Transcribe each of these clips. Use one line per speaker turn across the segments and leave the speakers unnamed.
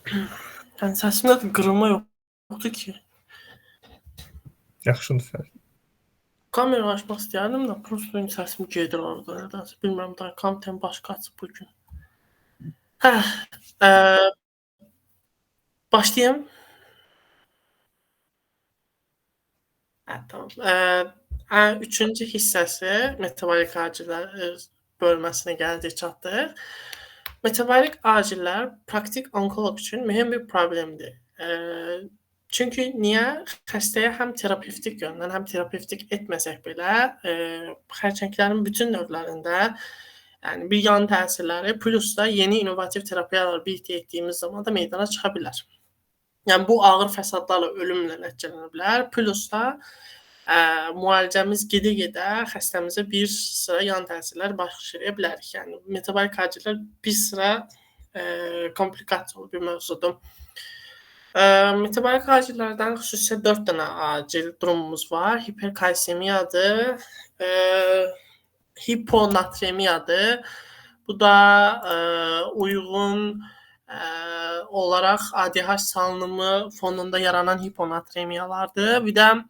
Yəni səsimdə də qırılma yoxdur ki.
Yaxşıdır səs.
Kamera açmaq istəyərdim də, prosto indi səsim gedir orada nədənsə. Bilmirəm, da kontent başqa açıb bu gün. Hə, başlayım. Hə, tamam. Üçüncü hissəsi metabolik acillər bölməsinə gəldik, çatdıq. Metabolik acillər praktik onkoloq üçün mühüm bir problemdir. Çünki niyə? Xəstəyə həm terapevtik yöndən, həm terapevtik etməsək belə, xərçənglərin bütün növlərində, yəni bir yan təsirləri plus da yeni innovativ terapiyalar birlikdə etdiyimiz zaman da meydana çıxa bilər. Yəni bu ağır fəsadlarla, ölümlə nəticələnə bilər. Plus da müalicəmiz gedə-gedə xəstəmizə bir sıra yan təsirlər bəxş edə bilərik. Yəni metabolik acillər bir sıra komplikasiyalı bir mövzudur. Metabolik acillərdən xüsusilə 4 dənə acil durumumuz var. Hiperkalsemiyadır, hiponatremiyadır. Bu da uyğun olaraq ADH salınımı fonunda yaranan hiponatremiyalardır. Bir də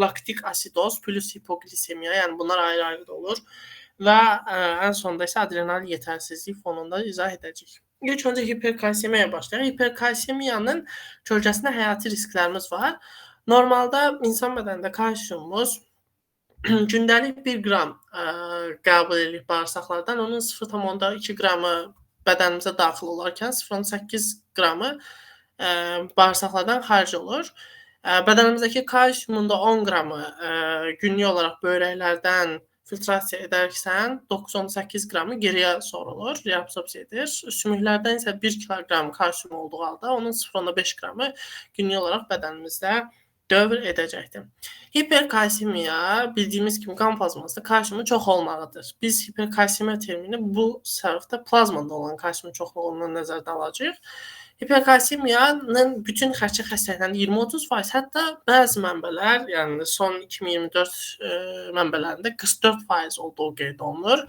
laktik asidoz plus hipoglisemiya, yəni bunlar ayrı-ayrı da olur. Və ən sonda isə adrenal yetərsizlik fonunda izah edəcəyik. İlk öncə hiperkalsemiyaya başlayaq. Hiperkalsemiyanın kölgəsində həyati risklərimiz var. Normalda insan bədənində kalsiumumuz gündəlik 1 qram qəbul edirik bağırsaqlardan. Onun 0,2 qramı bədənimizə daxil olarkən 0,8 qramı bağırsaqlardan xaric olur. Bədənimizdəki kalsiumun da 10 qramı günlük olaraq böyrəklərdən filtrasiya edərkən 9,8 qramı geriyə sorulur, reabsorpsiya edir. Sümüklərdən isə 1 kiloqram kalsium olduğu halda onun 0,5 qramı günlük olaraq bədənimizdə dövr edəcəkdir. Hiperkalsemiya bildiyimiz kimi qan plazmasında kalsiumun çox olmağıdır. Biz hiperkalsemiya termini bu sərfdə plazmada olan kalsiumun çoxluğundan nəzərdə alacağıq. Hiperkalsemiyanın bütün xərçəng xəstəliklərinin 20-30%, hətta bəzi mənbələr, yəni son 2024 mənbələrində 44% olduğu qeyd olunur.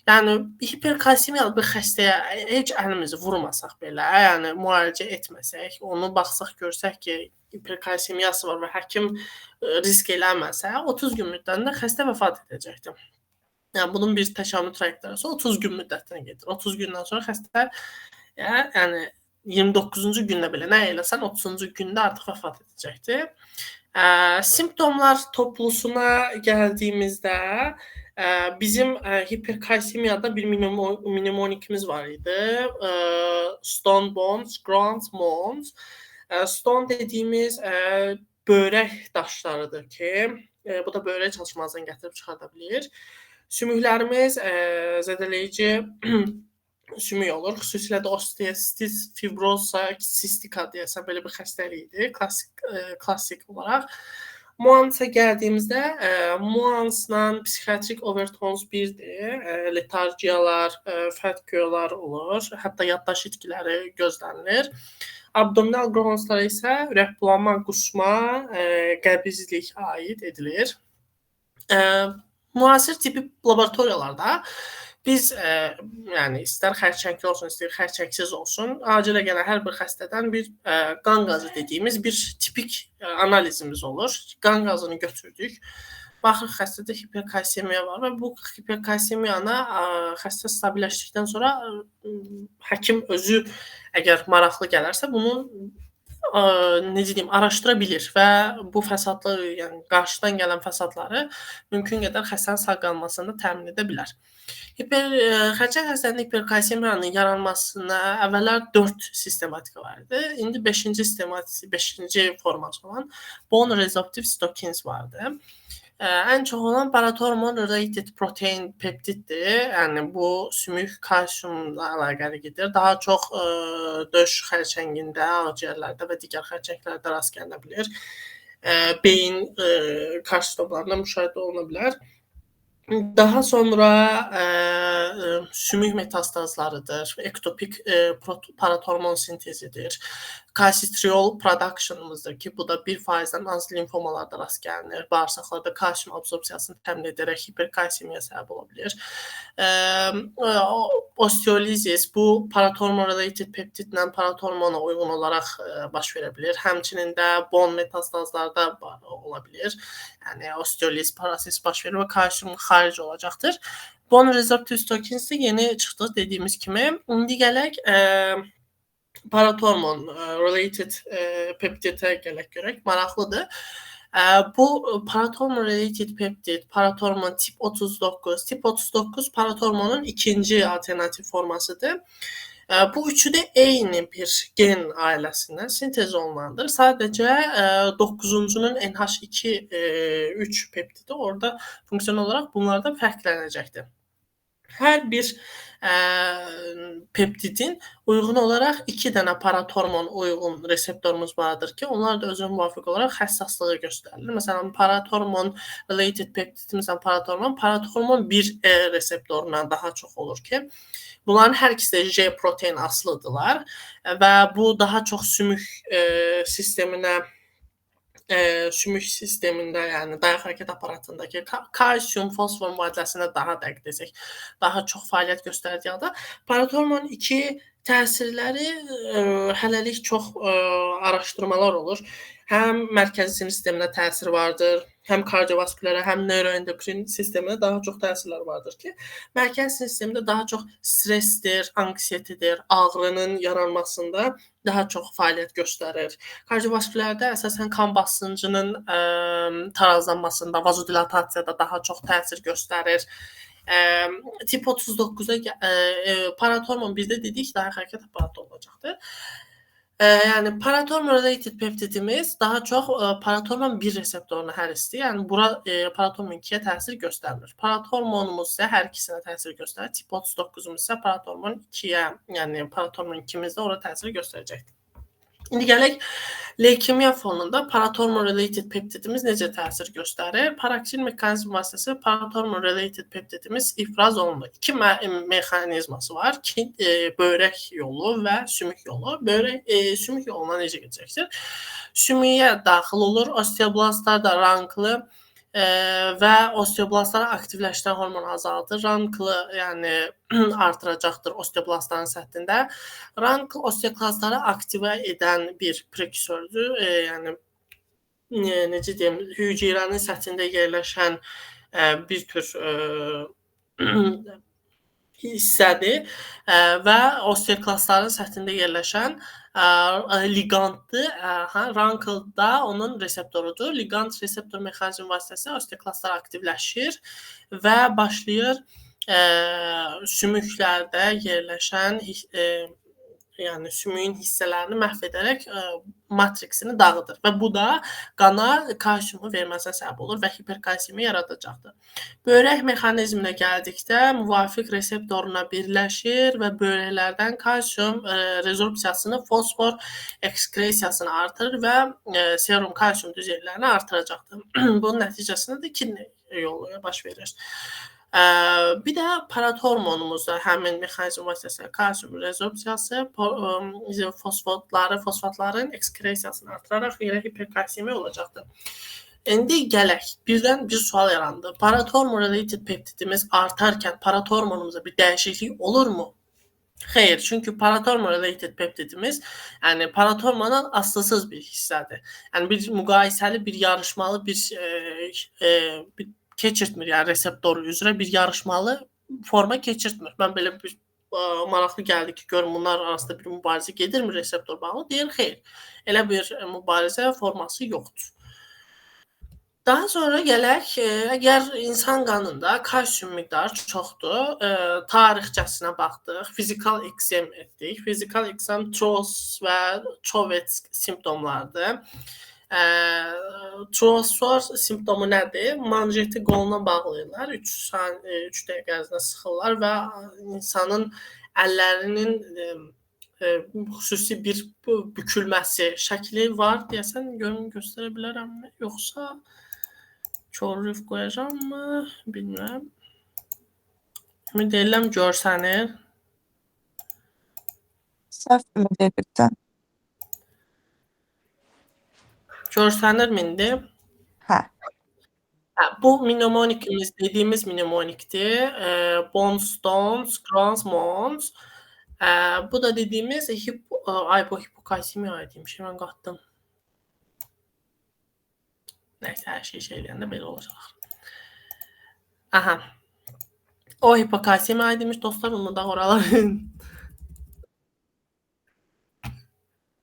Yəni hiperkalsemiyalı bir xəstəyə heç əlimizi vurmasaq belə, yəni müalicə etməsək, onu baxsaq görsək ki, hiperkalsemiyası var və həkim risk eləməsə, 30 gün müddətində xəstə vəfat edəcəkdir. Yəni bunun bir təkamül trayektoriyası 30 gün müddətinə gedir. 30 gündən sonra xəstə yəni 29-cu gündə belə nə eləsən 30-cu gündə artıq vəfat edəcəkdir. Simptomlar toplusuna gəldiyimizdə bizim hiperkalsemiyada bir mnemonikimiz var idi. Stone bones, ground bones. Stone dediyimiz böyrək daşlarıdır ki, bu da böyrək çalışmazdan gətirib çıxarda bilir. Sümüklərimiz zədələyici sümük olur. Xüsusilə də osteosistit fibrosa sistika deyəsən belə bir xəstəlikdir, klassik olaraq. Muansa gəldiyimizdə, muansla psixiatrik overtones birdir. Letargiyalar, fətkölər olur, hətta yaddaş itkiləri gözlənilir. Abdominal groanslara isə ürək bulanma, qusma, qəbizlik aid edilir. Müasir tibbi laboratoriyalarda biz, yəni istər xərçəngli olsun, istər xərçəngsiz olsun, acilə gələn hər bir xəstədən bir qan qazı dediyimiz bir tipik analizimiz olur. Qan qazını götürdük. Baxırıq xəstədə hiperkalsemiya var və bu hiperkalsemiyanı xəstə stabilləşdikdən sonra həkim özü əgər maraqlı gələrsə bunun necə deyim, araşdıra bilir və bu fəsadlı, yəni qarşıdan gələn fəsadları mümkün qədər xəstənin sağ qalmasını təmin edə bilər. Xərçəng xəstəliyinin hiperkalsemiyanın yaranmasına əvvəllər 4 sistematika var idi. İndi 5-ci sistematik, 5-ci forması olan bone resorptive cytokines vardı. Ən çox olan paratormon related protein peptiddir. Yəni bu sümük kalsiumla əlaqəli gedir. Daha çox döş xərçəngində, ağciyərlərdə və digər xərçənglərdə rast gəlinə bilər. Beyin karsinomlarında müşahidə oluna bilər. Daha sonra sümük metastazlarıdır, ektopik paratormon sintezidir. Kalsitriol productionımızdır ki, bu da 1%-dən az limfomalarda rast gəlinir. Bağırsaqlarda kalsium absorpsiyasını təmin edərək hiperkalsemiya səbəb ola bilir. Osteolizis bu paratormon related peptidlə paratormona uyğun olaraq baş verə bilir. Həmçinin də bon metastazlarda ola bilir. Yəni osteoliz proses baş verir və kalsium xaric olacaqdır. Bone resorptive cytokines də yeni çıxdı dediyimiz kimi. İndi gələk paratormon related peptidə gələk görək. Maraqlıdır. Bu paratormon related peptid, paratormon tip 39, tip 39 paratormonun ikinci alternativ formasıdır. Bu üçü də eyni bir gen ailəsindən sintez olunandır. Sadəcə 9-uncunun NH2 3 peptidi orada funksional olaraq bunlardan fərqlənəcəkdir. Hər bir peptidin uyğun olaraq 2 dənə paratormon uyğun reseptorumuz vardır ki, onlar da özünə müvafiq olaraq həssaslığı göstərilir. Məsələn, paratormon related peptid, məsələn, paratormon, paratormon 1 reseptorundan daha çox olur ki, bunların hər ikisi də J protein asılıdırlar və bu daha çox sümük sisteminə sümük sistemində, yəni dayaq hərəkət aparatındakı kalsium, fosfor mübadiləsində daha dəqiq desək, daha çox fəaliyyət göstərdiyi halda paratormon 2 təsirləri hələlik çox araşdırmalar olur. Həm mərkəzi sinir sisteminə təsir vardır, həm kardiovaskulyara, həm neuroendokrin sisteminə daha çox təsirlər vardır ki, mərkəzi sinir sistemində daha çox stressdir, anksiyetidir, ağrının yaranmasında daha çox fəaliyyət göstərir. Kardiovaskulyarda əsasən kan basıncının tarazlanmasında, vazodilatasiyada daha çox təsir göstərir. Tip 39-a paratormon 1-də dedik, dayaq hərəkət aparatı olacaqdır. Yəni paratormon related peptidimiz daha çox paratormon 1 reseptoruna hərisdir. Yəni bura paratormon 2-yə təsir göstərmir. Paratormonumuz isə hər ikisinə təsir göstərir. Tip 39-umuz isə paratormon 2-yə, yəni paratormon 2-miz də ora təsir göstərəcəkdir. İndi gələk leykemiya fonunda paratormon related peptidimiz necə təsir göstərir? Paraksin mexanizm vasitəsilə paratormon related peptidimiz ifraz olunur. İki mexanizması var ki, böyrək yolu və sümük yolu. Böyrək sümük yoluna necə gedəcəkdir? Sümüyə daxil olur, osteoblastlar da ranklı və osteoblastları aktivləşdirən hormon azaldır. Ranklı, yəni artıracaqdır osteoblastların səthində. Rankl osteoklastları aktivə edən bir prekursördür. Yəni necə deyim, hüceyrənin səthində yerləşən bir tür hissədir və osteoklastların səthində yerləşən liganddır. Rankl da onun reseptorudur. Ligand reseptor mexanizmi vasitəsilə osteoklastlar aktivləşir və başlayır sümüklərdə yerləşən yəni sümüyün hissələrini məhv edərək matriksini dağıdır və bu da qana kalsiumu verməsinə səbəb olur və hiperkalsemi yaradacaqdır. Böyrək mexanizminə gəldikdə müvafiq reseptoruna birləşir və böyrəklərdən kalsium rezorpsiyasını, fosfor ekskresiyasını artırır və serum kalsium düzeylərini artıracaqdır. Bunun nəticəsində də kidney yolu baş verir. Bir də paratormonumuzda həmin mexanizm vasitəsilə kalsium rezorpsiyası, fosfatların ekskresiyasını artıraraq yenə hiperkalsemiya olacaqdır. İndi gələk, birdən bir sual yarandı. Paratormon related peptidimiz artarkən paratormonumuza bir dəyişiklik olurmu? Xeyr, çünki paratormon related peptidimiz, yəni paratormondan asılsız bir hissədir. Yəni bir müqayisəli, bir yarışmalı bir keçirtmir, yəni reseptor üzrə bir yarışmalı forma keçirtmir. Mən belə bir maraqlı gəldi ki, görüm bunlar arasında bir mübarizə gedirmi reseptor bağlı? Deyir, xeyr. Elə bir mübarizə forması yoxdur. Daha sonra gələk, əgər insan qanında kalsium miqdarı çoxdur, tarixçəsinə baxdıq, fizikal eksem etdik. Fizikal eksem Tross və Chauvet simptomlardır. Trossor simptomu nədir? Manjeti qoluna bağlayırlar, 3 dəqiqə ərzində sıxırlar və insanın əllərinin xüsusi bir bükülməsi şəkli var. Deyəsən, görüm, göstərə bilərəmmi? Yoxsa korrif qoyacaqmı? Bilmirəm. Ümid edirəm görsənir.
Səhv ümid edirsən.
Görsənirmi indi?
Hə.
Hə, bu mnemonikimiz dediyimiz mnemonikdir. Bones, stones, crowns, mons. Bu da dediyimiz ay bu hipokalsemiya aidiymiş. Mən qatdım. Nəysə, hər şey eləyəndə belə olacaq. Aha. O hipokalsemiya aidiymiş dostlar, onu da oralar.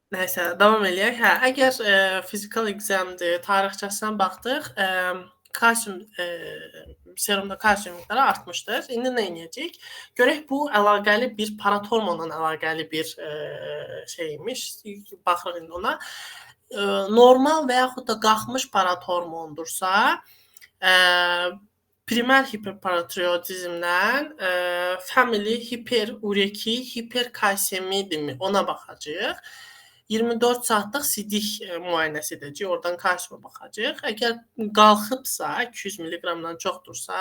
Nəysə, davam eləyək. Hə, əgər fizikal examdır, tarixçəsinə baxdıq, kalsium serumda kalsium miqdarı artmışdır. İndi nə edəcəyik? Görək bu əlaqəli bir paratormonla əlaqəli bir şeymiş. Baxırıq indi ona. Normal və yaxud da qalxmış paratormondursa, primer hiperparatiroidizmdən family hiperureki hiperkalsemidirmi ona baxacağıq. 24 saatlıq sidik müayinəsi edəcəyik, oradan kalsiuma baxacağıq. Əgər qalxıbsa, 200 mq-dan çoxdursa,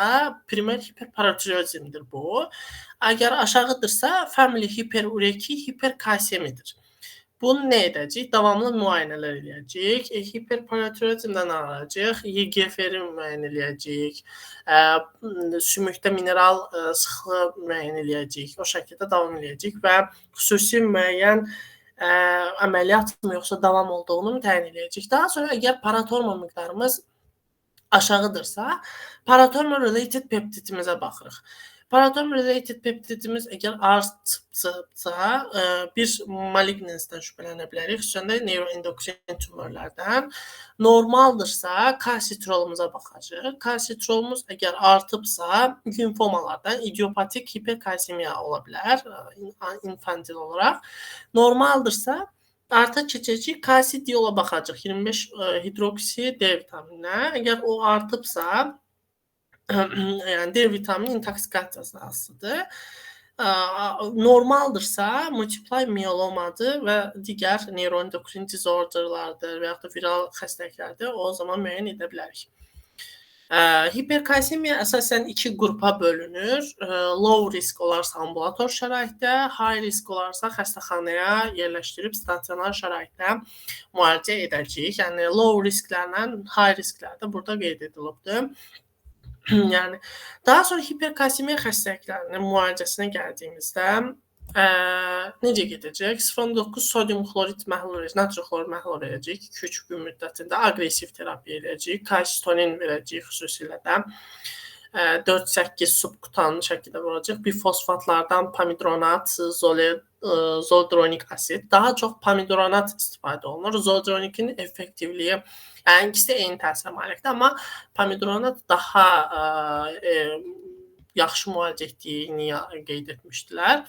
primer hiperparatiroidizmdir bu. Əgər aşağıdırsa, family hiperureki hiperkalsemidir. Bunu nə edəcəyik? Davamlı müayinələr eləyəcəyik. Hiperparatiroidizmdən alacağıq, YGFR-i müəyyən eləyəcəyik, sümükdə mineral sıxlığı müəyyən eləyəcəyik. O şəkildə davam eləyəcəyik və xüsusi müəyyən əməliyyat mı yoxsa davam olduğunu təyin eləyəcəyik. Daha sonra əgər paratormon miqdarımız aşağıdırsa, paratormon related peptidimizə baxırıq. Paratormon related peptidimiz əgər artsa, bir malignensdən şübhələnə bilərik, xüsusən də neuroendokrin tümörlərdən. Normaldırsa, kalsitrolumuza baxacağıq. Kalsitrolumuz əgər artıbsa, limfomalardan idiopatik hiperkalsemiya ola bilər, infantil olaraq. Normaldırsa, artıq keçəcəyik, kalsidiola baxacağıq, 25 hidroksi D vitamininə. Əgər o artıbsa, yəni D vitamini intoksikasiyasına asılıdır. Normaldırsa, multiply mielomadır və digər neuroendokrin disorderlardır və yaxud da viral xəstəliklərdir, o zaman müəyyən edə bilərik. Hiperkalsemiya əsasən iki qrupa bölünür. Low risk olarsa ambulator şəraitdə, high risk olarsa xəstəxanaya yerləşdirib stasionar şəraitdə müalicə edəcəyik. Yəni low risklərlə high risklər də burada qeyd edilibdir. Yəni daha sonra hiperkalsemiya xəstəliklərinin müalicəsinə gəldiyimizdə necə gedəcək? 0,9 sodium xlorid məhlul verəcək, natrium xlorid məhlul verəcəyik 2-3 gün müddətində aqressiv terapiya eləyəcəyik, kalsitonin verəcəyik xüsusilə də 4-8 subkutan şəkildə vuracaq. Bifosfatlardan pamidronat, zoldronik asid. Daha çox pamidronat istifadə olunur. Zoldronikin effektivliyi, yəni ikisi də eyni təsirə malikdir, amma pamidronat daha yaxşı müalicə etdiyini qeyd etmişdilər.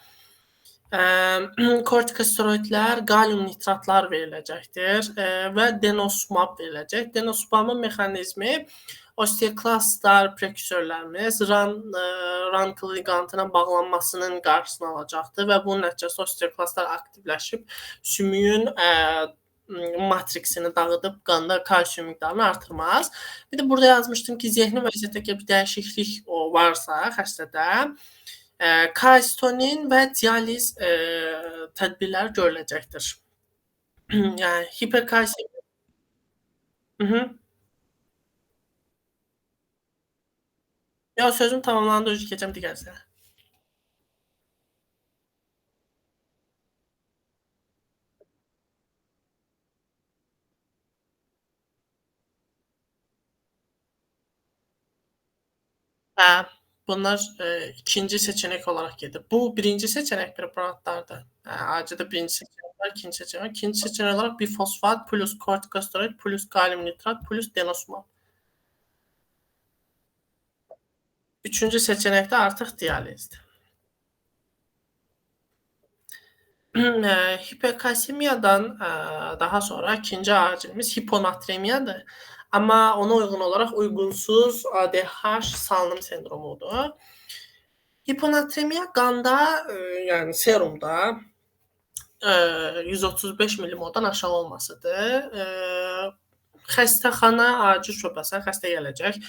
Kortikosteroidlər, qalium nitratlar veriləcəkdir və denosumab veriləcək. Denosumabın mexanizmi osteoklastlar prekursörlərimiz RAN ligandına bağlanmasının qarşısını alacaqdır və bunun nəticəsində osteoklastlar aktivləşib sümüyün matriksini dağıdıb qanda kalsium miqdarını artırmaz. Bir də burada yazmışdım ki, zehni vəziyyətdəki bir dəyişiklik varsa xəstədə kalsitonin və dializ tədbirləri görüləcəkdir. Yəni hiperkalsemiya. Yox, sözüm tamamlandı, keçəcəm digər sənə. Hə, bunlar ikinci seçenek olaraq gedir. Bu birinci seçenek preparatlardır. Acıda birinci seçenek var, ikinci seçenek. İkinci seçenek olaraq bifosfat plus kortikosteroid plus kalium nitrat plus denosumab. Üçüncü seçenek də artıq dializdir. Hiperkalsemiyadan daha sonra ikinci acilimiz hiponatremiyadır. Amma ona uyğun olaraq uyğunsuz ADH salınım sendromudur. Hiponatremiya qanda, yəni serumda 135 millimoldan aşağı olmasıdır. Xəstəxana acil şöbəsinə xəstə gələcək.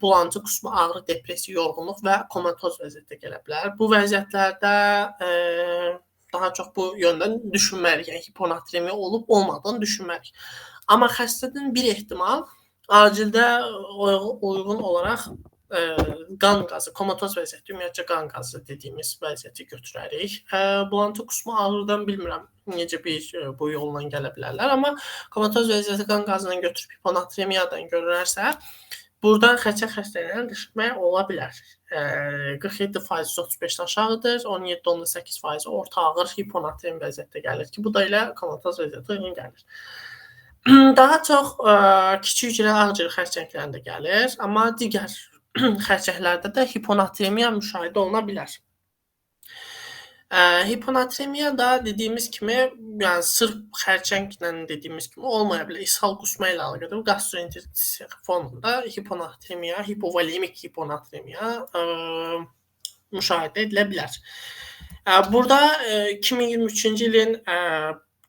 Bulantı, qusma, ağrı, depressiya, yorğunluq və komatoz vəziyyətdə gələ bilər. Bu vəziyyətlərdə Daha çox bu yöndən düşünməliyik. Yəni hiponatremiya olub olmadığını düşünməliyik. Amma xəstədən bir ehtimal acildə uyğun olaraq qan qazı, komatoz vəziyyəti, ümumiyyətcə qan qazı dediyimiz vəziyyəti götürərik. Bulantı qusma ağrıdan bilmirəm necə bir bu yolla gələ bilərlər, amma komatoz vəziyyəti qan qazından götürüb hiponatremiyadan görünərsə, buradan xərçəng xəstəliyini düşünmək ola bilər. 47% 35-dən aşağıdır, 17,8% orta ağır hiponatremi vəziyyətdə gəlir ki, bu da elə komatoz vəziyyətə uyğun gəlir. Daha çox kiçik hüceyrəli ağciyər xərçənglərində gəlir, amma digər xərçənglərdə də hiponatremiya müşahidə oluna bilər. Hiponatremiya da dediyimiz kimi, yəni sırf xərçənglə dediyimiz kimi olmaya bilər. İshal qusma ilə əlaqədar gastroenterit fonunda hiponatremiya, hipovolemik hiponatremiya müşahidə edilə bilər. Burada 2023-cü ilin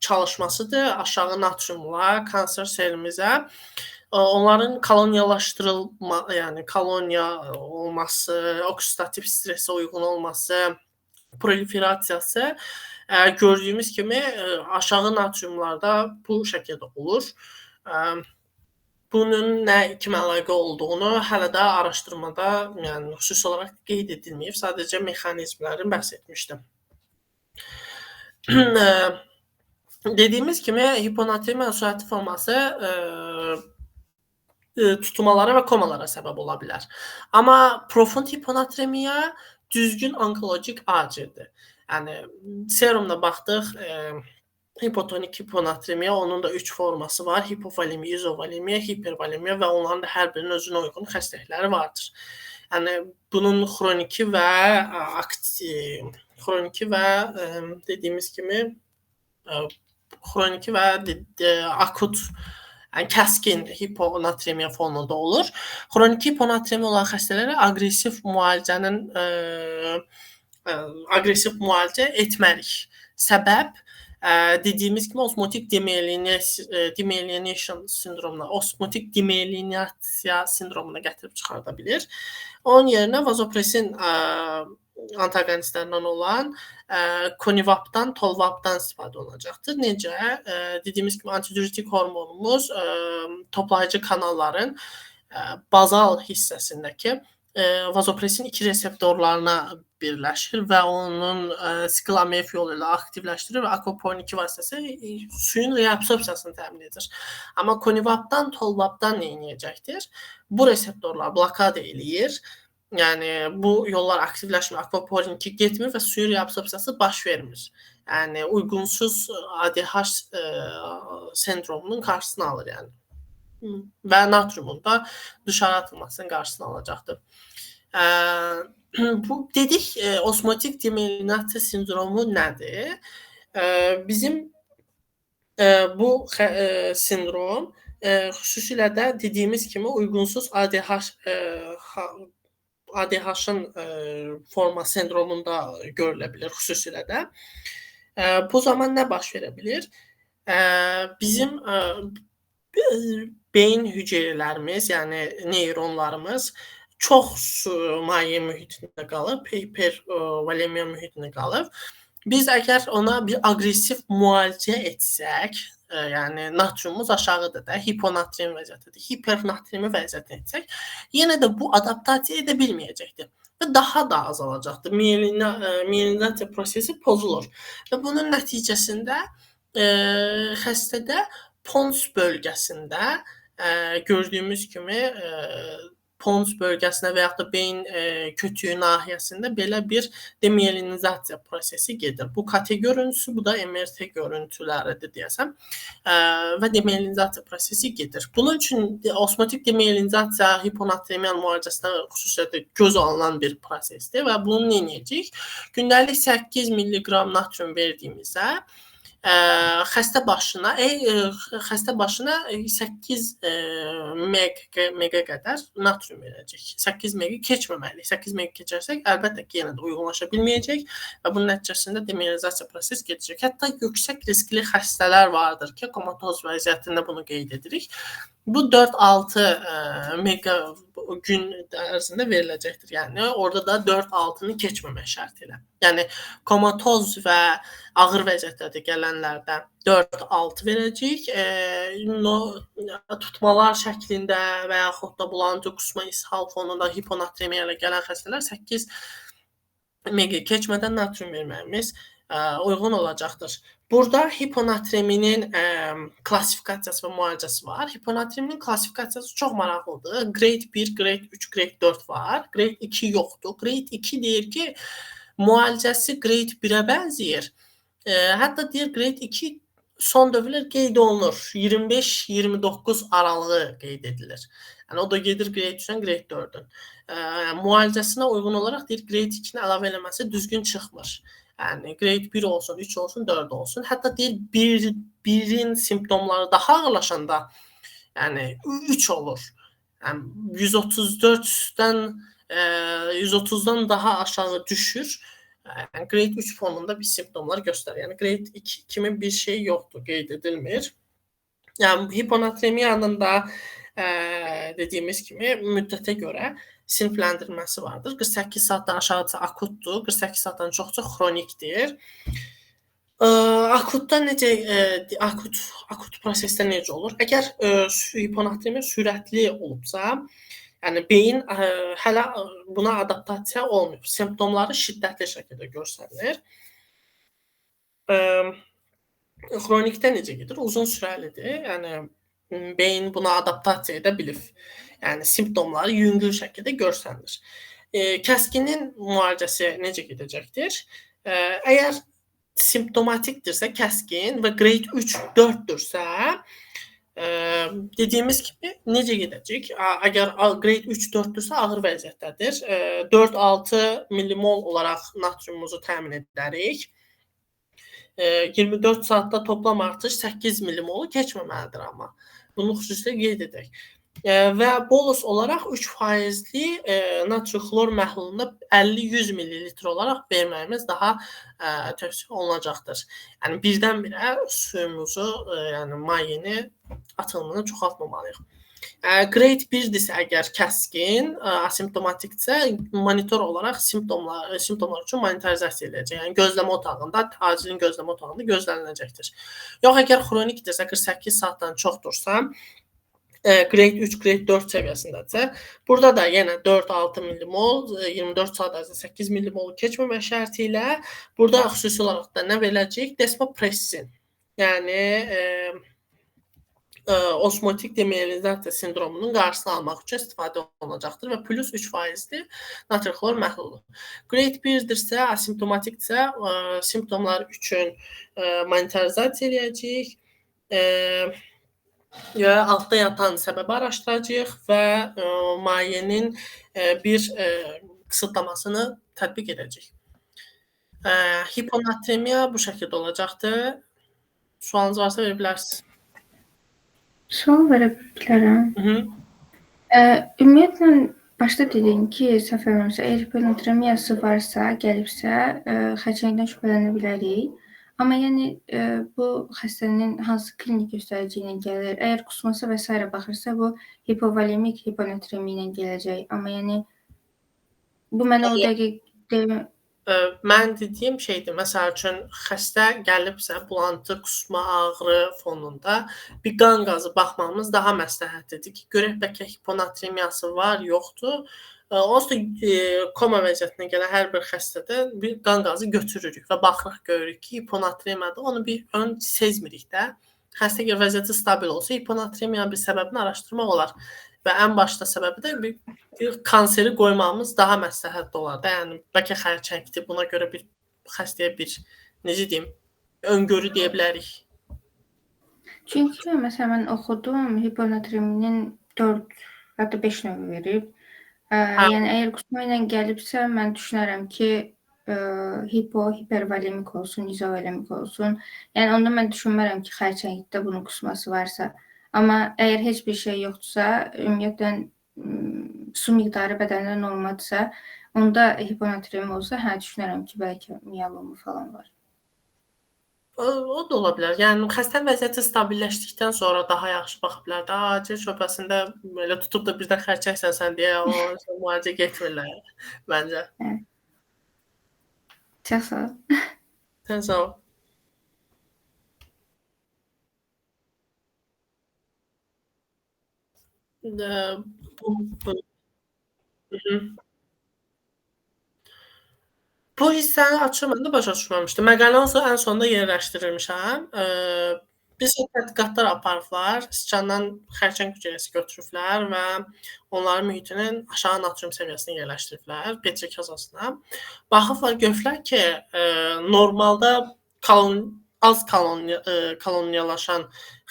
çalışmasıdır. Aşağı natriumla kanser serimizə onların koloniyalaşdırılma, yəni koloniya olması, oksidativ stresə uyğun olması, proliferasiyası gördüyümüz kimi aşağı natriumlarda bu şəkildə olur. Bunun nə kimə əlaqə olduğunu hələ də araşdırmada, yəni xüsusi olaraq qeyd edilməyib. Sadəcə mexanizmlərini bəhs etmişdim. Dediyimiz kimi hiponatremiya sürətli forması tutmalara və komalara səbəb ola bilər. Amma profund hiponatremiya düzgün onkolojik acildir. Yəni serumda baxdıq, hipotonik hiponatremiya, onun da 3 forması var. Hipovolemiya, izovolemiya, hipervolemiya və onların da hər birinin özünə uyğun xəstəlikləri vardır. Yəni bunun xroniki və xroniki və dediyimiz kimi xroniki və akut, yəni kəskin hiponatremiya fonunda olur. Xroniki hiponatremiya olan xəstələrə aqressiv müalicənin aqressiv müalicə etməliyik. Səbəb dediyimiz kimi osmotik demyelination sindromuna, osmotik demyelinasiya sindromuna gətirib çıxarda bilir. Onun yerinə vazopresin antagonistlərindən olan konivapdan, tolvapdan istifadə olunacaqdır. Necə? Dediyimiz kimi antidiüretik hormonumuz toplayıcı kanalların bazal hissəsindəki vazopresin 2 reseptorlarına birləşir və onun siklamef yolu ilə aktivləşdirir və akvaporin 2 vasitəsilə suyun reabsorpsiyasını təmin edir. Amma konivapdan, tolvapdan nə edəcəkdir? Bu reseptorlar blokada eləyir. Yəni bu yollar aktivləşmir, akvaporin 2 getmir və suyun reabsorpsiyası baş vermir. Yəni uyğunsuz ADH sendromunun qarşısını alır yəni. Və natriumun da dışarı atılmasının qarşısını alacaqdır. Bu dedik, osmotik demelinasiya sindromu nədir? Bizim bu sindrom xüsusilə də dediyimiz kimi uyğunsuz ADH-ın forma sindromunda görülə bilər xüsusilə də. Bu zaman nə baş verə bilir? Bizim beyin hüceyrələrimiz, yəni neyronlarımız çox su maye mühitində qalıb, hipervolemiya mühitində qalıb. Biz əgər ona bir aqressiv müalicə etsək, yəni natriumumuz aşağıdır da, hiponatremi vəziyyətidir, hipernatremi vəziyyətinə etsək, yenə də bu adaptasiya edə bilməyəcəkdir və daha da azalacaqdır. Mielinasiya prosesi pozulur və bunun nəticəsində xəstədə pons bölgəsində gördüyümüz kimi pons bölgəsinə və yaxud da beyin kötüyü nahiyəsində belə bir demielinizasiya prosesi gedir. Bu KT görüntüsü, bu da MRT görüntüləridir deyəsəm. Və demielinizasiya prosesi gedir. Bunun üçün osmotik demielinizasiya hiponatremiya müalicəsində xüsusilə də göz alınan bir prosesdir və bunu nə edəcəyik? Gündəlik 8 milliqram natrium verdiyimizdə xəstə başına 8 mq qədər natrium verəcək. 8 mq keçməməliyik. 8 mq keçərsək, əlbəttə ki, yenə də uyğunlaşa bilməyəcək və bunun nəticəsində demielinizasiya prosesi gedəcək. Hətta yüksək riskli xəstələr vardır ki, komatoz vəziyyətində bunu qeyd edirik. Bu 4-6 mega gün ərzində veriləcəkdir. Yəni orada da 4-6-nı keçməmək şərti ilə. Yəni komatoz və ağır vəziyyətlərdə gələnlərdə 4-6 verəcəyik. Tutmalar şəklində və yaxud da bulantı, qusma, ishal fonunda hiponatremiya ilə gələn xəstələr 8 mg keçmədən natrium verməyimiz uyğun olacaqdır. Burada hiponatreminin klassifikasiyası və müalicəsi var. Hiponatreminin klassifikasiyası çox maraqlıdır. Grade 1, Grade 3, Grade 4 var. Grade 2 yoxdur. Grade 2 deyir ki, müalicəsi Grade 1-ə bənzəyir. Hətta deyir Grade 2 son dövrlər qeyd olunur. 25-29 aralığı qeyd edilir. Yəni o da gedir Grade 3-dən Grade 4-ün. Müalicəsinə uyğun olaraq deyir Grade 2-ni əlavə eləməsi düzgün çıxmır. Yəni grade 1 olsun, 3 olsun, 4 olsun. Hətta deyir 1-in simptomları daha ağırlaşanda, yəni 3 olur. Yəni 134-dən 130-dan daha aşağı düşür. Yəni grade 3 fonunda bir simptomlar göstərir. Yəni grade 2 kimi bir şey yoxdur, qeyd edilmir. Yəni hiponatremiyanın da dediyimiz kimi müddətə görə sinifləndirilməsi vardır. 48 saatdan aşağıdırsa akutdur, 48 saatdan çoxsa xronikdir. Akutda necə akut prosesdə necə olur? Əgər hiponatremiya sürətli olubsa, yəni beyin hələ buna adaptasiya olmayıb, simptomları şiddətli şəkildə göstərilir. Xronikdə necə gedir? Uzun sürəlidir. Yəni beyin buna adaptasiya edə bilir. Yəni simptomları yüngül şəkildə görsənilir. Kəskinin müalicəsi necə gedəcəkdir? Əgər simptomatikdirsə kəskin və grade 3-4-dürsə, dediyimiz kimi necə gedəcək? Əgər grade 3-4-dürsə ağır vəziyyətdədir. 4-6 millimol olaraq natriumumuzu təmin edərik. 24 saatda toplam artış 8 millimolu keçməməlidir amma. Bunu xüsusilə qeyd edək. Və bolus olaraq 3%li natrium xlor məhlulunda 50-100 millilitr olaraq verməyimiz daha tövsiyə olunacaqdır. Yəni birdən-birə suyumuzu, yəni mayeni atılımını çoxaltmamalıyıq. Grade 1-dirsə əgər kəskin, asimptomatikdirsə, monitor olaraq simptomlar üçün monitorizasiya ediləcək. Yəni gözləmə otağında, acilin gözləmə otağında gözləniləcəkdir. Yox, əgər xronikdirsə, 48 saatdan çoxdursa, Grade 3, Grade 4 səviyyəsindədirsə, burada da yenə 4-6 millimol, 24 saat ərzində 8 millimolu keçməmək şərti ilə burada xüsusi olaraq da nə veriləcək? Desmopressin. Yəni osmotik demiyelinizasiya sindromunun qarşısını almaq üçün istifadə olunacaqdır və plus 3%li natrium xlor məhlulu. Grade 1-dirsə, asimptomatikdirsə, simptomlar üçün monitorizasiya eləyəcəyik. Və altda yatan səbəbi araşdıracağıq və mayenin bir qısıtlamasını tətbiq edəcəyik. Hiponatremiya bu şəkildə olacaqdır. Sualınız varsa verə bilərsiniz.
Sual verə bilərəm. Ümumiyyətlə, başda dedin ki, səhv eləmirəmsə, əgər hiponatremiyası varsa, gəlibsə, xərçəngdən şübhələnə bilərik. Amma yəni bu xəstənin hansı klinik göstərici ilə gəlir? Əgər qusması və s. baxırsa, bu hipovolemik hiponatremiya ilə gələcək. Amma yəni bu mənə o dəqiq demir.
Mən dediyim şeydir, məsəl üçün xəstə gəlibsə bulantı, qusma, ağrı fonunda bir qan qazı baxmamız daha məsləhətlidir ki, görək bəlkə hiponatremiyası var, yoxdur. Onsuz da koma vəziyyətinə gələn hər bir xəstədə bir qan qazı götürürük və baxırıq, görürük ki, hiponatremiyadır. Onu bir ön sezmirik də. Xəstə əgər vəziyyəti stabil olsa, hiponatremiyanın bir səbəbini araşdırmaq olar. Və ən başda səbəbi də bir kanseri qoymamız daha məsləhətli olar da. Yəni, bəlkə xərçəngdir, buna görə bir xəstəyə bir, necə deyim, öngörü deyə bilərik.
Çünki, məsələn, mən oxudum, hiponatreminin 4, hətta 5 növü verib. Yəni, əgər qusma ilə gəlibsə, mən düşünərəm ki, hipo, hipervolemik olsun, izovolemik olsun. Yəni, onda mən düşünmərəm ki, xərçəngdə bunun qusması varsa. Amma əgər heç bir şey yoxdursa, ümumiyyətlə, su miqdarı bədəndə normaldırsa, onda hiponatremi olsa, hə, düşünərəm ki, bəlkə miyalomu falan var.
O da ola bilər. Yəni xəstənin vəziyyəti stabilləşdikdən sonra daha yaxşı baxa bilər də. Acil şöbəsində belə tutub da birdən xərçəngsən sən deyə o müalicə getmirlər məncə.
Evet. Çox sağ ol.
Sən sağ ol. Bu Hı -hı. Bu hissəni açıq mən də başa düşməmişdim. Məqaləni onsuz ən sonda yerləşdirilmişəm. Bir çox tədqiqatlar aparıblar. Siçandan xərçəng hüceyrəsi götürüblər və onların mühitinin aşağı natrium səviyyəsinə yerləşdiriblər, Petri kasasına. Baxıblar, görüblər ki, normalda az koloniyalaşan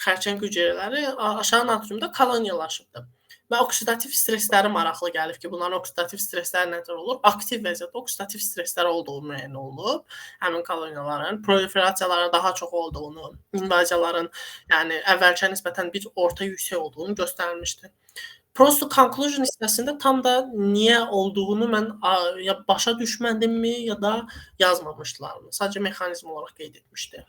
xərçəng hüceyrələri aşağı natriumda koloniyalaşıbdır. Və oksidativ stressləri maraqlı gəlib ki, bunların oksidativ stressləri nədir olur? Aktiv vəziyyətdə oksidativ stresslər olduğu müəyyən olunub. Həmin koloniyaların proliferasiyaların daha çox olduğunu, invaziyaların, yəni əvvəlkiyə nisbətən bir orta yüksək olduğunu göstərmişdi. Prosto conclusion hissəsində tam da niyə olduğunu mən ya başa düşmədimmi, ya da yazmamışdılar mı? Sadəcə mexanizm olaraq qeyd etmişdi.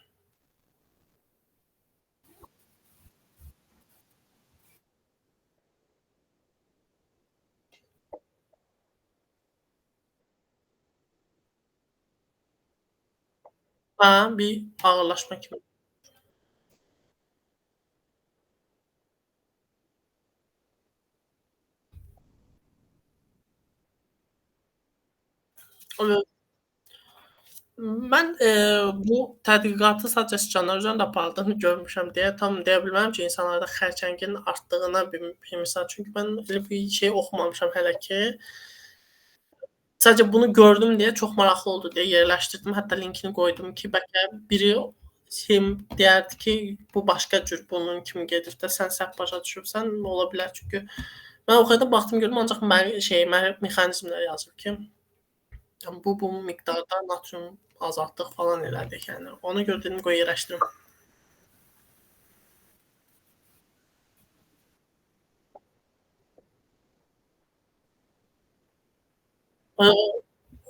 Hə, bir ağırlaşma kimi. Mən bu tədqiqatı sadəcə siçanlar üzərində apardığını görmüşəm deyə tam deyə bilmərəm ki, insanlarda xərçəngin artdığına bir misal. Çünki mən elə bir şey oxumamışam hələ ki. Sadəcə bunu gördüm deyə çox maraqlı oldu deyə yerləşdirdim. Hətta linkini qoydum ki, bəlkə biri deyərdi ki, bu başqa cür bunun kimi gedir də, sən səhv başa düşübsən, ola bilər. Çünki mən oxuyanda baxdım, gördüm, ancaq mexanizmlər yazıb ki, yəni bu miqdarda natrium azaltdıq falan elədik. Yəni ona görə dedim, qoy yerləşdirim.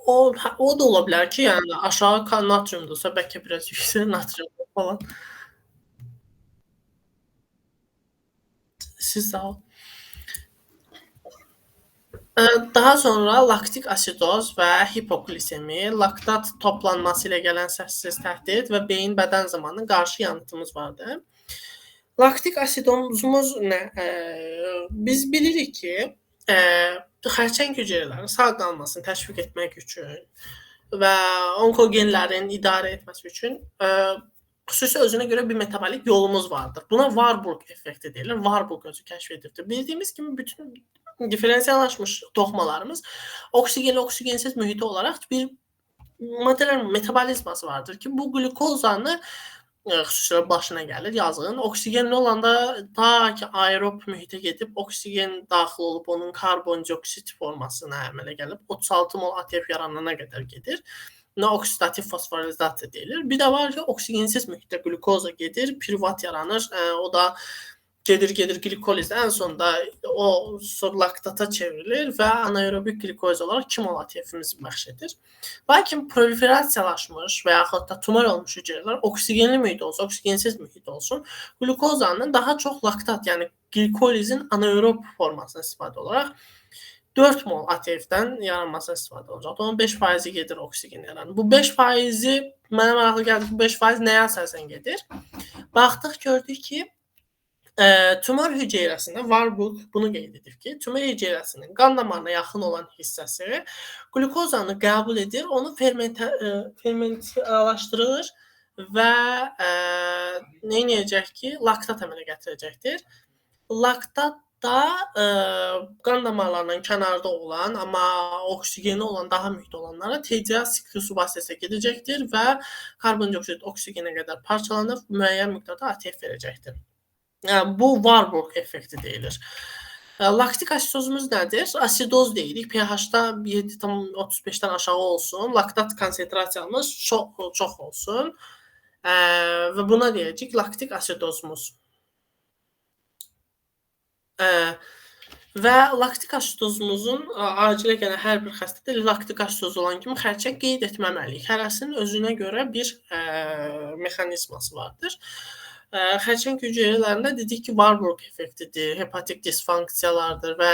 O da ola bilər ki, yəni aşağı natriumdursa, bəlkə biraz yüksək natriumdur falan. Siz sağ olun. Daha sonra laktik asidoz və hipoglisemi, laktat toplanması ilə gələn səssiz təhdid və beyin bədən zamanı qarşı yanıtımız vardı. Laktik asidozumuz nə? Biz bilirik ki, xərçəng hüceyrələrinin sağ qalmasını təşviq etmək üçün və onkogenlərin idarə etməsi üçün xüsusi özünə görə bir metabolik yolumuz vardır. Buna Warburg effekti deyilir. Warburg özü kəşf edibdir. Bildiyimiz kimi bütün diferensiyalaşmış toxumalarımız oksigenli, oksigensiz mühiti olaraq bir maddələrin metabolizması vardır ki, bu qlükozanı xüsusilə başına gəlir yazığın. Oksigenli olanda ta ki aerob mühitə gedib oksigen daxil olub onun karbondioksid formasına əmələ gəlib 36 mol ATF yaranana qədər gedir. Buna oksidativ fosforilizasiya deyilir. Bir də var ki, oksigensiz mühitdə qlükoza gedir, piruvat yaranır. O da gedir qlikolizdə ən sonda o laktata çevrilir və anaerobik qlikoliz olaraq 2 mol ATF-imiz bəxş edir. Lakin proliferasiyalaşmış və yaxud da tumor olmuş hüceyrələr oksigenli mühit olsun, oksigensiz mühit olsun, qlükozanın daha çox laktat, yəni glikolizin anaerob formasına istifadə olaraq 4 mol ATF-dən yaranmasına istifadə olacaq. Onun 5%-i gedir oksigen yaranır. Bu 5%-i mənə maraqlı gəldi, bu 5% nəyə əsasən gedir? Baxdıq, gördük ki, tumor hüceyrəsində Warburg bunu qeyd edir ki, tumor hüceyrəsinin qan damarına yaxın olan hissəsi qlükozanı qəbul edir, onu fermentlaşdırır və nə edəcək ki, laktat əmələ gətirəcəkdir. Laktat da qan damarlarından kənarda olan, amma oksigeni olan, daha mühit olanlara TCA siklusu vasitəsilə gedəcəkdir və karbondioksid oksigenə qədər parçalanıb müəyyən miqdarda ATF verəcəkdir. Yəni, bu Warburg effekti deyilir. Laktik asidozumuz nədir? Asidoz deyirik. pH-da 7,35-dən aşağı olsun, laktat konsentrasiyamız çox olsun və buna deyəcək laktik asidozumuz. Və laktik asidozumuzun acilə gələn hər bir xəstədə laktik asidoz olan kimi xərçəng qeyd etməməliyik. Hərəsinin özünə görə bir mexanizması vardır. Xərçəng hüceyrələrində dedik ki, Warburg effektidir, hepatik disfunksiyalardır və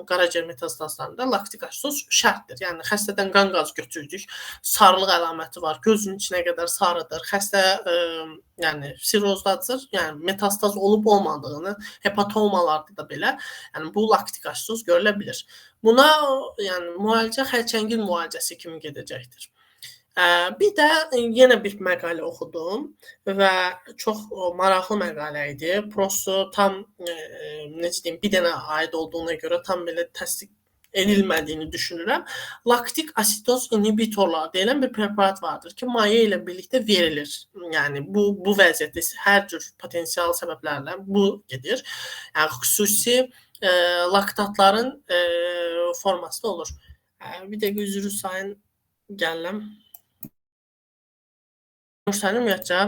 qaraciyər metastazlarında laktik asidoz şərtdir. Yəni xəstədən qan qazı götürdük, sarılıq əlaməti var, gözünün içinə qədər sarıdır. Xəstə yəni sirozdadır, yəni metastaz olub olmadığını hepatomalarda da belə, yəni bu laktik asidoz görülə bilər. Buna yəni müalicə xərçəngin müalicəsi kimi gedəcəkdir. Bir də yenə bir məqalə oxudum və çox maraqlı məqalə idi. Prosto tam necə deyim, bir dənə aid olduğuna görə tam belə təsdiq edilmədiyini düşünürəm. Laktik asidoz inhibitorlar deyilən bir preparat vardır ki, maye ilə birlikdə verilir. Yəni bu vəziyyətdə hər cür potensial səbəblərlə bu gedir. Yəni xüsusi laktatların formasında olur. Bir dəqiqə üzrü sayın gəlirəm. Görsənir ümumiyyətcə?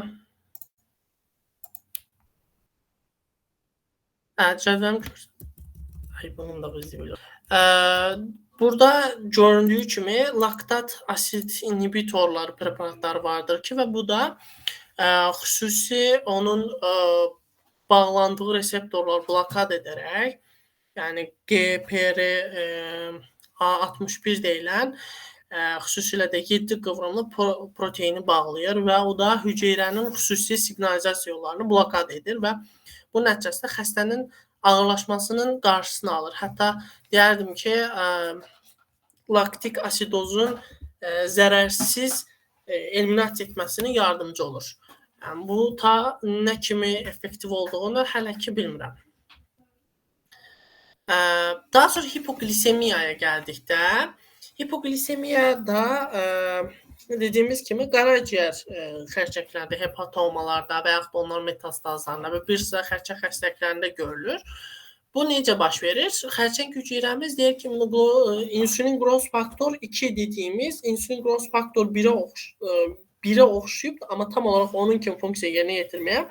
Cədvəlim Ay, bunun da bizi bilir. Burada göründüyü kimi laktat asid inhibitorları preparatları vardır ki və bu da xüsusi onun bağlandığı reseptorlar blokad edərək, yəni GPR A61 deyilən xüsusilə də 7 qıvrımlı proteini bağlayır və o da hüceyrənin xüsusi siqnalizasiya yollarını blokad edir və bu nəticəsində xəstənin ağırlaşmasının qarşısını alır. Hətta deyərdim ki, laktik asidozun zərərsiz eliminasiya etməsinə yardımcı olur. Yəni, bu ta nə kimi effektiv olduğunu hələ ki bilmirəm. Daha sonra hipoglisemiyaya gəldikdə, hipoglisemiyada dediyimiz kimi qaraciyər xərçənglərdə, hepatomalarda və yaxud onların metastazlarında və bir sıra xərçəng xəstəliklərində görülür. Bu necə baş verir? Xərçəng hüceyrəmiz deyir ki, insülin growth faktor 2 dediyimiz insülin growth faktor 1-ə oxşayıb, amma tam olaraq onun kimi funksiya yerinə yetirməyə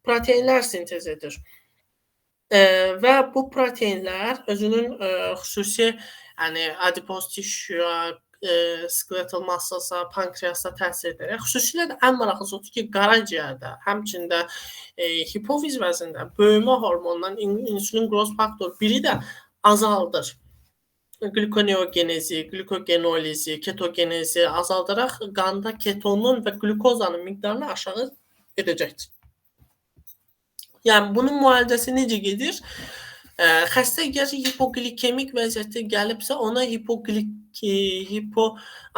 proteinlər sintez edir. Və bu proteinlər özünün xüsusi, yəni adipoz tissue, skeletal massasa, pankreasa təsir edərək, xüsusilə də ən maraqlısı odur ki, qaraciyərdə, həmçində hipofiz vəzində böyümə hormonundan insülin growth faktor 1-i də azaldır. Glikoneogenezi, glikogenolizi, ketogenezi azaldaraq qanda ketonun və qlükozanın miqdarını aşağı edəcəkdir. Yəni bunun müalicəsi necə gedir? Xəstə əgər hipoglikemik vəziyyətdə gəlibsə, ona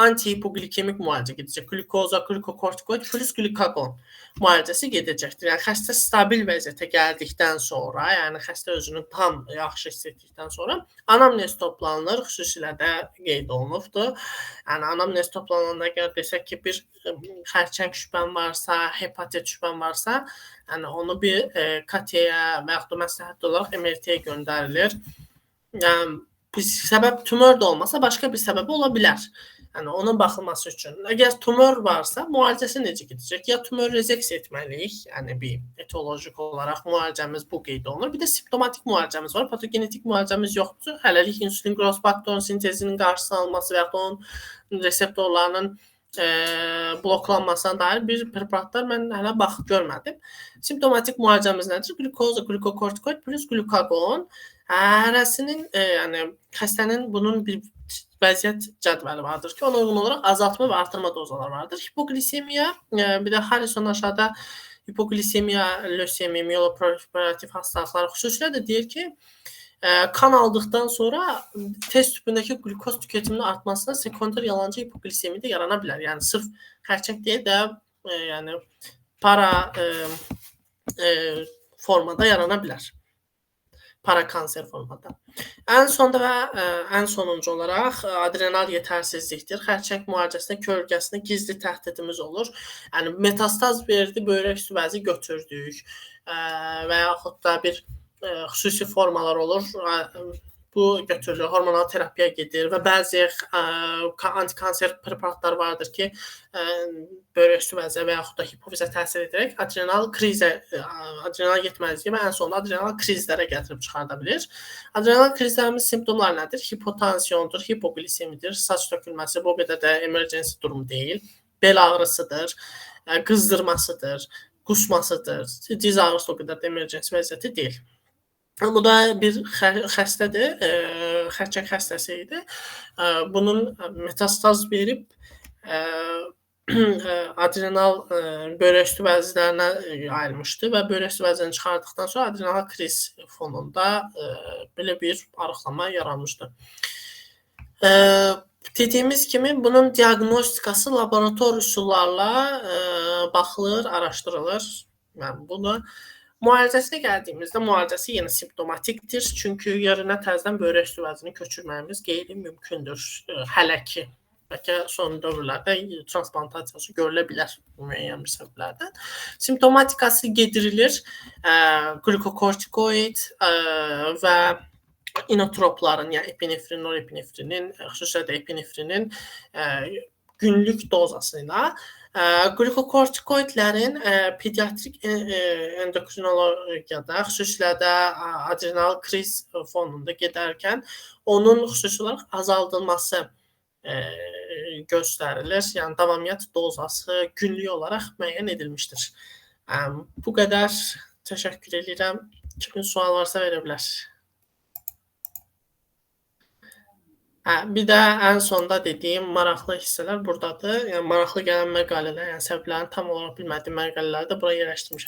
antihipoglikemik müalicə gedəcək. Qlükoza, qlükokortikoid plus glikagon müalicəsi gedəcəkdir. Yəni xəstə stabil vəziyyətə gəldikdən sonra, yəni xəstə özünü tam yaxşı hiss etdikdən sonra anamnez toplanılır, xüsusilə də qeyd olunubdur. Yəni anamnez toplananda əgər desək ki, bir xərçəng şübhən varsa, hepatit şübhən varsa, yəni onu bir KT-yə və yaxud da məsləhətli olaraq MRT-yə göndərilir. Yəni səbəb tümör də olmasa başqa bir səbəbi ola bilər. Yəni onun baxılması üçün. Əgər tümör varsa, müalicəsi necə gedəcək? Ya tümör rezeksiya etməliyik, yəni bir etiolojik olaraq müalicəmiz bu qeyd olunur. Bir də simptomatik müalicəmiz var, patogenetik müalicəmiz yoxdur. Hələlik insülin growth faktorunun sintezinin qarşısını alması və yaxud onun reseptorlarının bloklanmasına dair bir preparatlar mən hələ baxıb görmədim. Simptomatik müalicəmiz nədir? Qlükoza, qlükokortikoid plus glükagon. Hərəsinin, yəni xəstənin bunun bir vəziyyət cədvəli vardır ki, ona uyğun olaraq azaltma və artırma dozaları vardır. Hipoglisemiya, bir də Harrison aşağıda hipoglisemiya, lösemi, mieloproliferativ hastalıqları xüsusilə də deyir ki, kan aldıqdan sonra test tüpündəki qlükoz tüketiminin artmasına sekundar yalancı hipoglisemi də yarana bilər. Yəni sırf xərçəng deyil də, yəni para formada yarana bilər. Parakanser formada. Ən sonda və ən sonuncu olaraq adrenal yetərsizlikdir. Xərçəng müalicəsində kölgəsində gizli təhdidimiz olur. Yəni metastaz verdi, böyrək üstü vəzi götürdük və yaxud da bir xüsusi formalar olur. Bu götürülür, hormonal terapiya gedir və bəzi antikanser preparatlar vardır ki, böyrək üstü vəzə və yaxud da hipofizə təsir edərək adrenal krizə, adrenal yetməzliyi və ən sonunda adrenal krizlərə gətirib çıxarda bilir. Adrenal krizlərimiz simptomları nədir? Hipotansiyondur, hipoglisemidir, saç tökülməsi, bu qədər də emergency durum deyil, bel ağrısıdır, qızdırmasıdır, qusmasıdır, diz ağrısı o qədər də emergency vəziyyəti deyil. Bu da bir xəstədir, xərçəng xəstəsi idi. Bunun metastaz verib adrenal böyrək üstü vəzlərinə ayrılmışdı və böyrək üstü vəzini çıxartdıqdan sonra adrenal kriz fonunda belə bir arıqlama yaranmışdı. Dediyimiz kimi bunun diaqnostikası laborator üsullarla baxılır, araşdırılır. Yəni bunu müalicəsinə gəldiyimizdə müalicəsi yenə simptomatikdir. Çünki yerinə təzədən böyrək üstü vəzini köçürməyimiz qeyri-mümkündür hələ ki. Bəlkə son dövrlərdə transplantasiyası görülə bilər müəyyən bir səbəblərdən. Simptomatikası gedirilir. Qlükokortikoid və inotropların, yəni epinefrin, norepinefrinin, xüsusilə də epinefrinin günlük dozası ilə qlükokortikoidlərin pediatrik endokrinologiyada, xüsusilə də adrenal kriz fonunda gedərkən onun xüsusi olaraq azaldılması göstərilir. Yəni davamiyyət dozası günlük olaraq müəyyən edilmişdir. Bu qədər. Təşəkkür edirəm. Kimin sual varsa verə bilər. Bir də ən sonda dediyim maraqlı hissələr buradadır. Yəni maraqlı gələn məqalələr, yəni səbəblərini tam olaraq bilmədiyim məqalələri də bura yerləşdirmişəm.